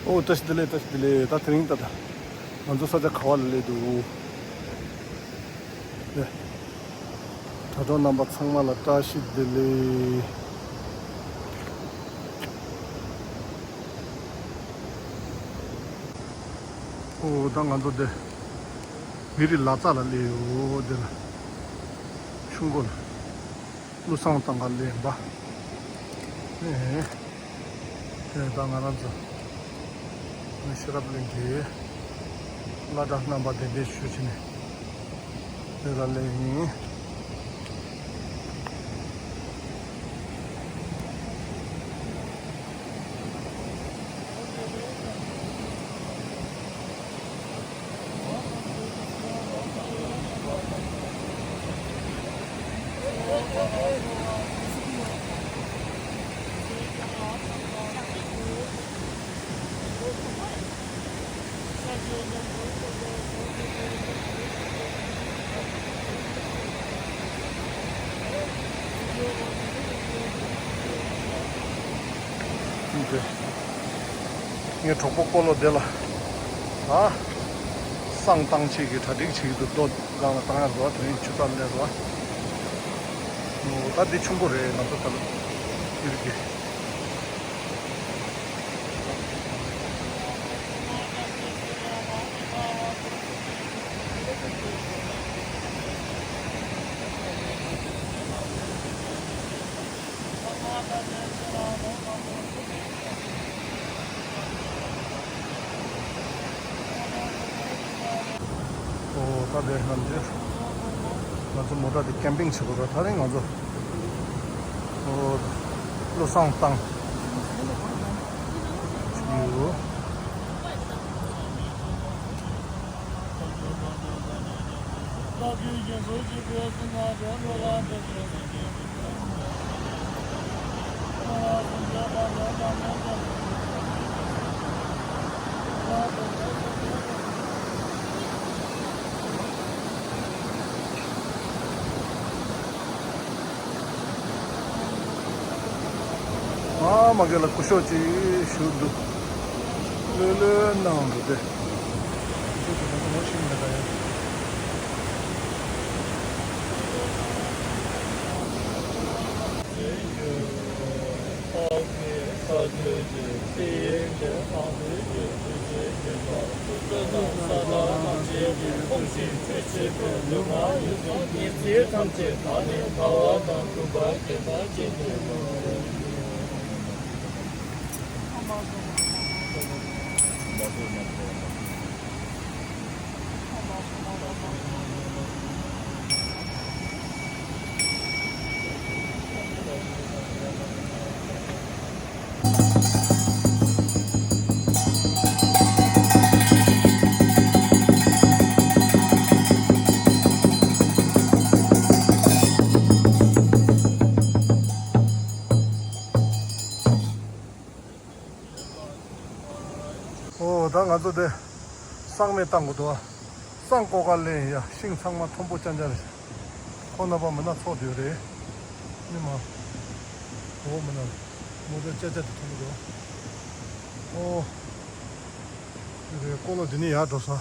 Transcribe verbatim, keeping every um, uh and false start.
ཨོ་བཀྲ་ཤིས་བདེ་ལེགས། བཀྲ་ཤིས་བདེ་ལེགས། ད་དེ་རིང་ད་ད་ང་ཚོ་ས་ཆ་ག་བ་ལ་སླེབས་འདུག་ལེ། དྲ་གྲོགས་རྣམ་པ་ཚང་མ་ལ་བཀྲ་ཤིས་བདེ་ལེགས། ཨོ་ད་ང་ཚོ་དེ་མི་རི་ལ་རྩ་ལ་སླེབས་ཡོད། དེ་ལ་ཆུ་མགོ་ལ། བློ་བཟང་བཏང་ག་ལེན་པ། ཨེ། དེ་ད་ང་རང་ཚོ་ནི་ཤེས་རབ་གླིང་གི་བླ་གྲྭ་རྣམ་པ་གདན་འདྲེན་ཞུ་བྱས་ནས་དེ་ལ་སླེབས་ཡིན། ངའི་གྲོགས་པོ་སྤོ་ལོ་དེ་ལ། ཨ། བསང་བཏང་བྱེད་ཀྱི་གྲ་སྒྲིག་བྱེད་ཀྱི་འདུག་རྡོ་སྒང་ལ་བཏང་ཡག་རེད་བ། དེ་རིང་ཆུ་ཚ་ལས་རེད་བ། ཨོ་ད་འདི་ཆུ་མགོ་རེད། ང་ཚོ་ད་ལ་ཡུལ་གྱི། ཨོ་ད་དེ་ནམ་རྒྱུན་ང་ཚོ་མོ་ཊ་དེ་ཀེམ་པིང་བྱེད་དགོས་ར། ད་རིང་ང་ཚོ་ཨོ་བློ་བཟང་བཏང་ཡོད། ཨ་མ་གེ་ལ་སྐུ་ཞབས་ཅིག་བཞུགས་འདུག་ལོས་ལོས་གནང་འདུག་སྟེ། ཨོ་ད་ང་ཚོ་དེ་བསང་མེ་བཏང་དགོས་འདུག་ཨ། བསང་བཀོག་ག་ལེན་ཡ། ཤིང་ཚང་མ་མཐོན་པོ་རྐྱང་རྐྱང་རེད། ཁོ་ན་པ་མི་ན་ཚོགས་དེ་རེད། ནི་མ། འོ་མི་ན། མོ་ཊ་ཅ་ཅ་དེ་མཐོན་པོ་འདུག་ཨོ། དེ་རེད། ཀོ་ལོ་དེ་ནི་ཡར་འགྲོ་ས།